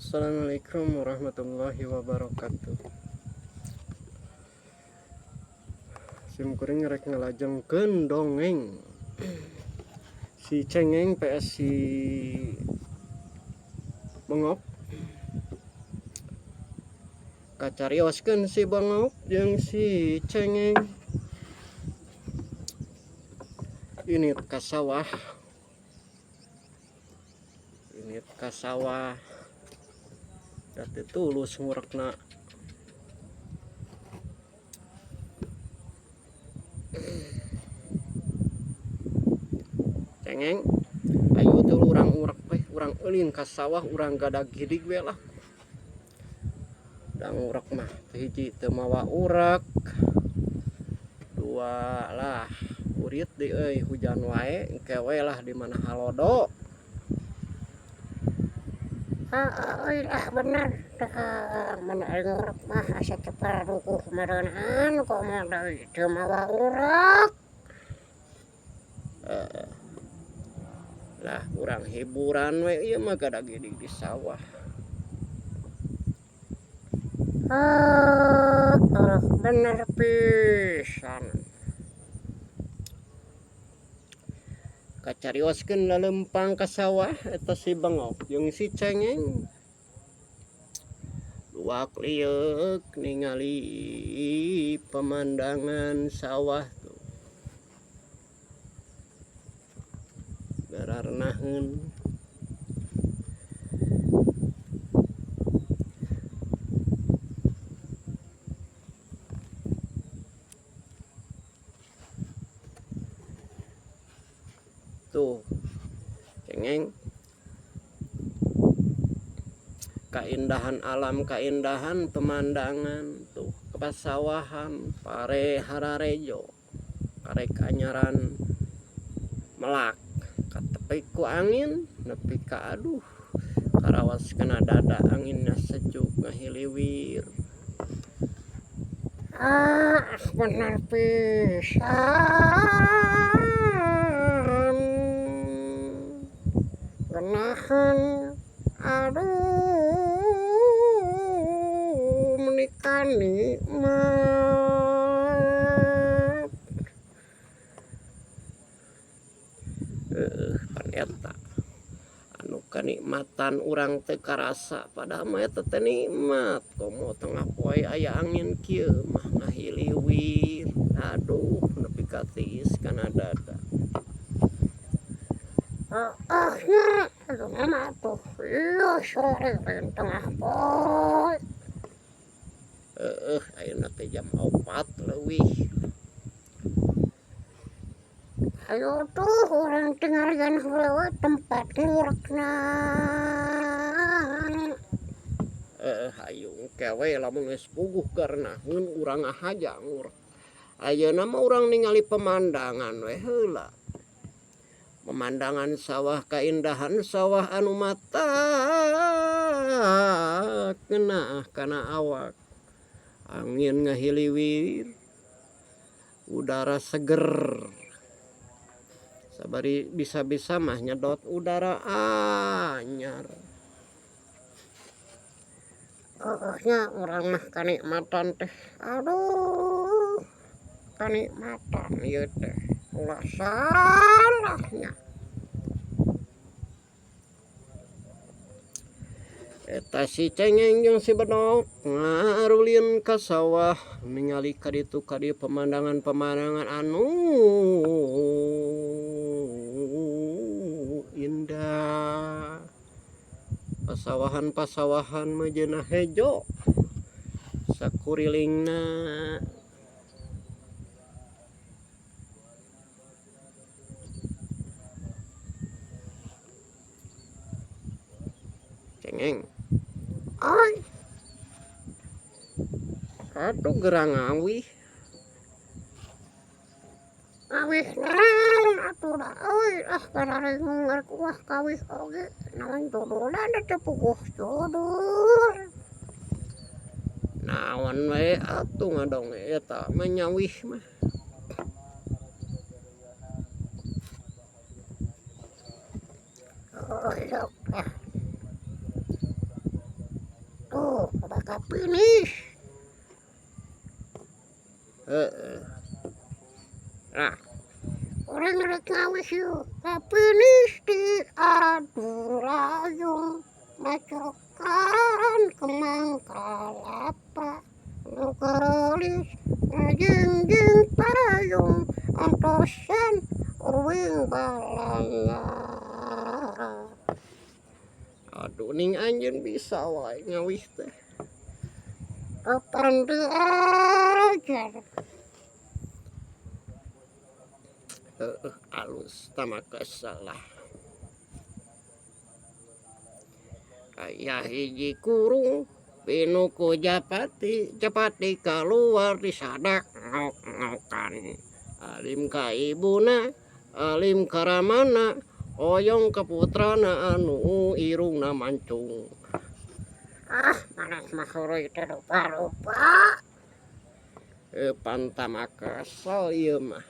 Assalamualaikum warahmatullahi wabarakatuh. Sim kuring rek ngalajengkeun dongeng si Cengeng PS si Bengok. Kacarioskeun si Bengok jeung si Cengeng. Ini ka sawah. Ini ka sawah. Teu tulus ngurekna. Cengeng, ayo tuh urang urek we, urang ulin ka sawah, urang gadag gidig we lah. Da ngurek mah hiji teu mawa urek, dua lah urit deui euy hujan wae engke we lah di mana halodo. Heueuh ah bener mun aing ngurek mah asa teu paraduguh meureunan komo deui teu mawa urek. Lah urang hiburan we ieu mah gadag gidig di sawah. Heueuh bener pisan. Kacarioskeun lalempang ka sawah eta si Bengok jeung si Cengeng. Luak lieuk ningali pemandangan sawah tuh. Gararnaheun. Tuh, Cengeng. Kaindahan alam, kaindahan pemandangan tuh, kepasawahan, pare hararejo, karek anyaran melak, katepi ku angin, nepi ka aduh, karawas kana dada anginna sejuk ngahiliwir. Ah, bener pisan. Geunaheun aduh meuni kanikmat. Heueuh pan eta anu kanikmatan urang teu karasa padahal mah eta teh nikmat komo tengah poe aya angin kieu mah ngahiliwir aduh nepi ka tiis kana dada. Heueuh nya ayeuna mah atuh ieu sore lain tengah poe. Heueuh ayeuna teh jam 4 leuwih. Ayo tuh urang tingalian heula we tempat ngurekna. Heueuh hayu engke we lamun geus puguh garnaheun urang ngahaja ngurek. Ayeuna mah urang ningali pemandangan we heula. Pemandangan sawah, kaindahan sawah anu matak ngeunah kana awak. Angin ngahiliwir, udara seger. Sabari bisa-bisa mah nyedot udara anyar. Heueuh nya urang mah kanikmatan teh aduh kanikmatan ieu teh ulah salahnya. Eta si Cengeng jeung si Benok ngarulin ka sawah ningali ka ditu ka dieu pemandangan-pemandangan anu indah. Pasawahan-pasawahan mejeuna hejo sakurilingna. Cengeng. Oi. Aduh gerang ngawih. Ngawih naon atuh da euy ah bararingung rek uah kawih oge naon judulna da teu puguh judul. Naon we atuh ngadonge eta mah nyawih mah. Heueuh ah. Ka finish. Heeh. Nah, Urang rek ngawih yeuh ka finish di Adulayung macokan kemang kalapa nu geulis ngajingjing payung antosan uing balanja. Aduh, ning anjeun bisa wae ngawih teh. Kapan diajar? Heeh, alus tama kesel lah. Aya hiji kurung pinuh ku japati, japati kaluar disadak ngok-ngokan. Alim ka ibuna, alim ka ramana, hoyong ka putrana anu irungna mancung. Ah, maneh mah heureuy teh rupa-rupa. Pan tama kesel ieu mah.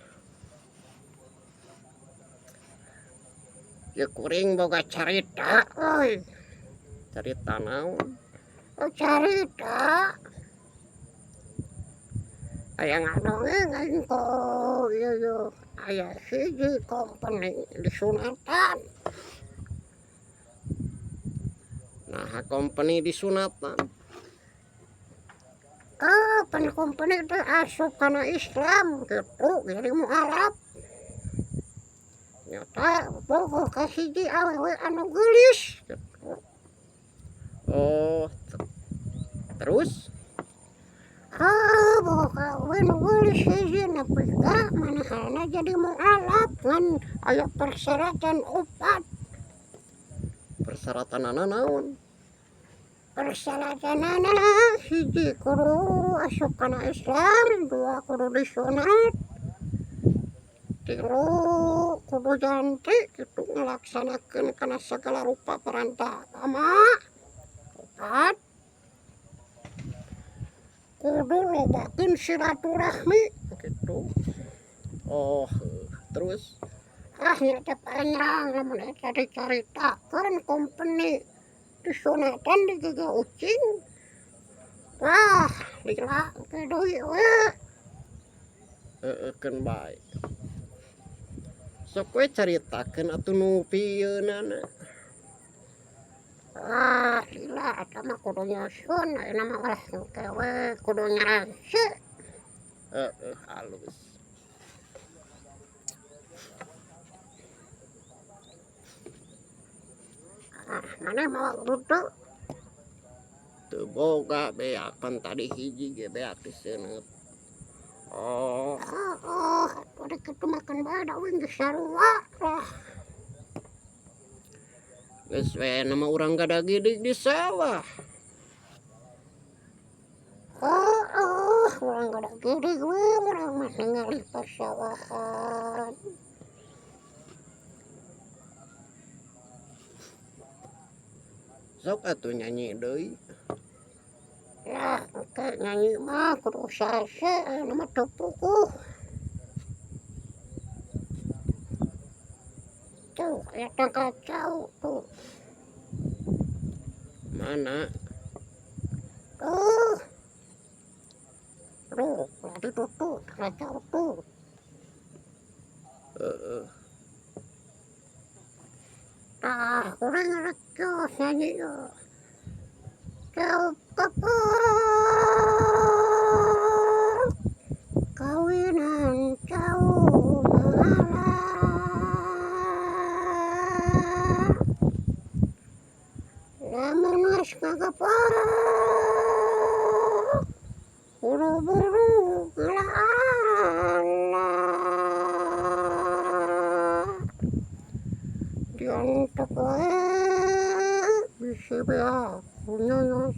Ieu kuring boga carita euy. Carita naon? Carita. Aya ngadongeng aing ku ieu yeuh aya hiji company disunatan. Naha company disunatan? Ah, pan company teh asup kana Islam kitu jadi mualaf. Nyata bogoh ka hiji awewe anu geulis kitu. Oh, terus? Ah, bogoh ka awewe nu geulis hiji nepi ka manehna jadi mualaf ngan aya persyaratan opat. Persyaratanana naon? Persyaratanana hiji kudu asup kana Islam, dua kudu disunat, tilu kudu janti kitu ngalaksanakeun kana sagala rupa parentah agama, opat kudu lobakeun silaturahmi kitu. Oh, terus? Ah, nya teh panjang lamun eta dicaritakeun company disunatan digaga ucing. Wah, lila engke deui we. Heeh, keun bae. Sok we caritakeun atuh nu pieunana. Wah, lila eta mah kudu nyusun ayeuna mah ulah engke we kudu nyarangse. Heeh, halus. Ah, maneh mawa butuh? Teu boga beak, pan tadi hiji ge beak diseuneut. Oh. Heeh, atuh rek kitu makan bae da uing geus sarua lah. Geus we na mah urang gadagidig di sawah. Heeh, urang gadagidig we urang mah ningali pasawahan. Sok atuh nyanyi deui. Lah, engke nyanyi mah kudu sase ayeuna mah teu puguh. Tuh, aya tangkal cau tuh. Mana? Tuh. Tuh, ulah ditutup tangkal cau tuh. Heeh. Tah, kuring rek nyanyi yeuh. Cau kepok kawinan cau mangala. Lamun geus ngagepok buru-buru gila Allah. Diontok wae bisi beak ku nyonyos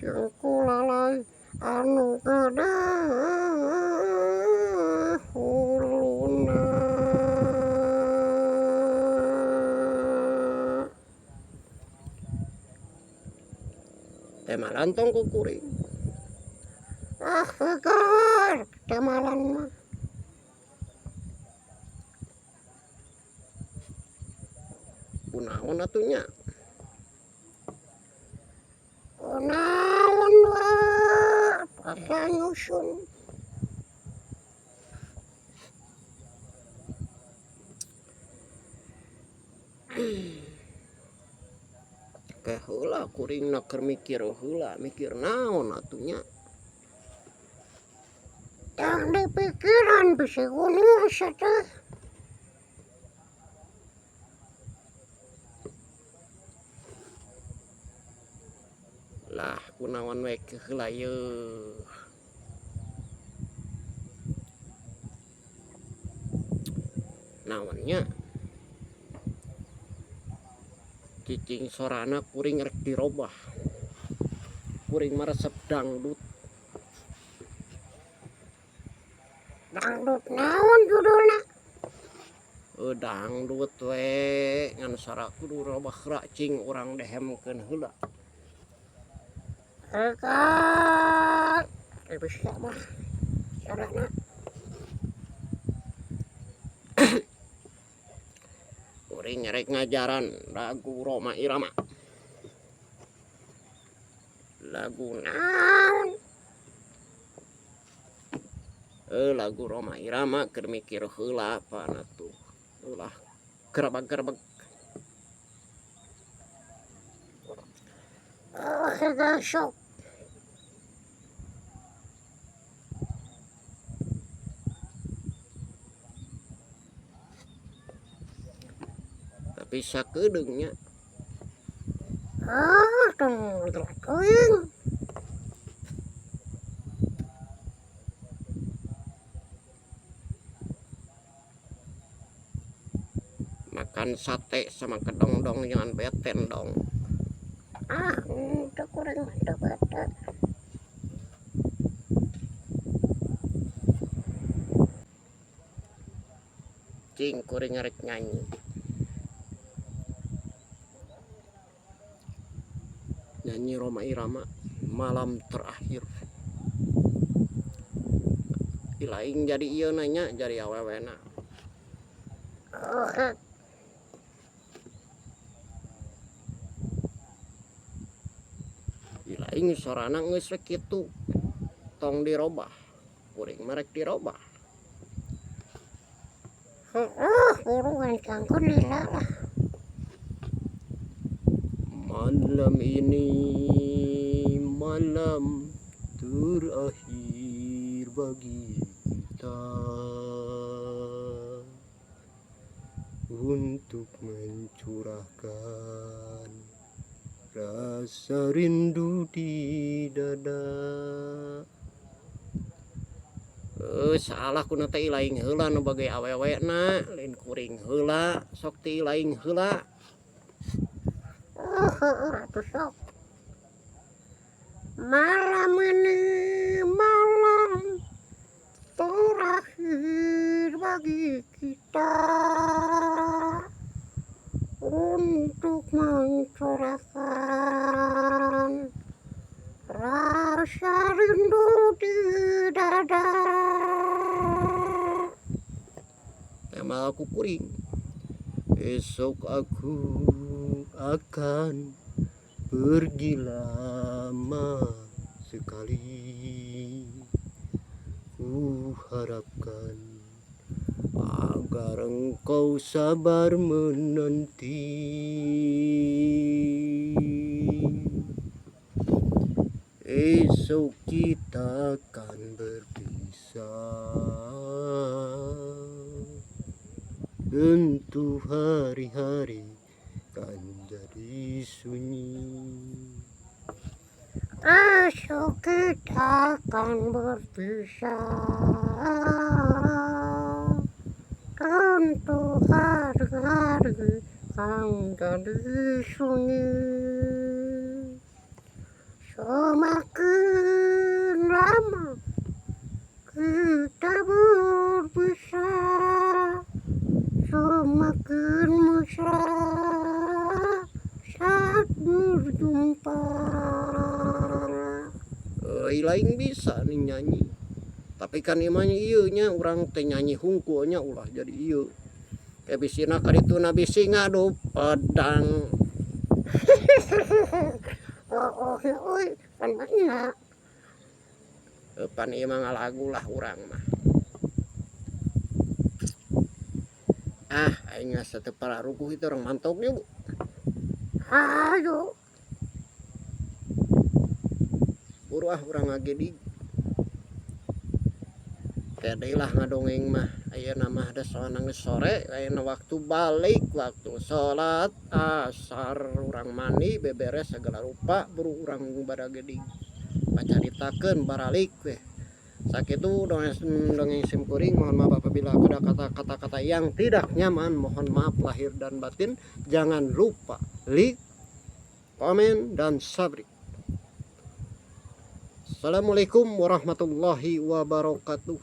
jeung ku lalay anu gede huluna. Temalan tong ku kuring. Ah, hegar temalan mah. Kunaon atuh nya? Kunaon we Asa nyusun. Ke heula kuringna keur mikir heula, mikir naon atuh nya. Tong dipikiran bisi uning sia teh. Lah kunaon we ke heula yeuh. Naon nya. Cicing sorana kuring rek dirobah. Kuring mah resep dangdut. Dangdut naon judulna? Dangdut we ngan sora kudu robah heula cing urang dehemkeun heula. Eka bisa mah sorana. Kuring rek ngajaran lagu Rhoma Irama. Lagu Naon? Lagu Rhoma Irama keur mikir heula pan atuh. Ulah gerebeg-gerebeg. Oh, sok. Tapi sakedeung nya. Ah, tong teuing. Makan sate sama kedongdong jangan beten dong. Ah, teu kuring mah teu bete. Cing kuring rek nyanyi. Nyanyi Rhoma Irama malam terakhir. Ilaing jadi ieu nanya jadi awewena. Oh, Ilaing sorana geus we kitu. Tong dirobah. Kuring mah rek dirobah. Heeh, buruan kangkon lila lah. Malam ini malam terakhir bagi kita untuk mencurahkan rasa rindu di dada. Salah kuna teh ilaing heula nu bagai awewe na, lain kuring heula, sok ti ilaing heula. Oh, heueuh atuh sok. Malam ini malam terakhir bagi kita untuk mencurahkan rasa rindu di dada. Tema aku kuring. Esok aku akan pergi lama sekali. Ku harapkan agar engkau sabar menanti. Esok kita akan berpisah. Tentu hari-hari kan jadi sunyi. Esok kita akan berpisah. Tentu hari-hari kan jadi sunyi. Semakin lama kita berpisah, semakin mesra saat berjumpa. Lain bisa nih nyanyi. Tapi kan imahnya ieu nya urang teh nyanyi hungkul nya ulah jadi ieu. Kayak bisina kadituna bisi ngadu pedang. Oh, oh, euy, kan nya. Pan ieu mah ngalagu lah urang mah. Ah, aing asa teu pararuguh itu urang mantok yuk. Hayu. Buru ah urang ngagedig. Kade lah ngadongeng mah. Ayeuna mah da soalna geus sore, ayeuna waktu balik, waktu salat asar, urang mandi beberes segala rupa buru urang baragedig. Pacaritakeun baralik weh. Sakitu dongeng dongeng sim kuring, mohon maaf apabila ada kata-kata yang tidak nyaman, mohon maaf lahir dan batin. Jangan lupa like, komen, dan subscribe. Assalamualaikum warahmatullahi wabarakatuh.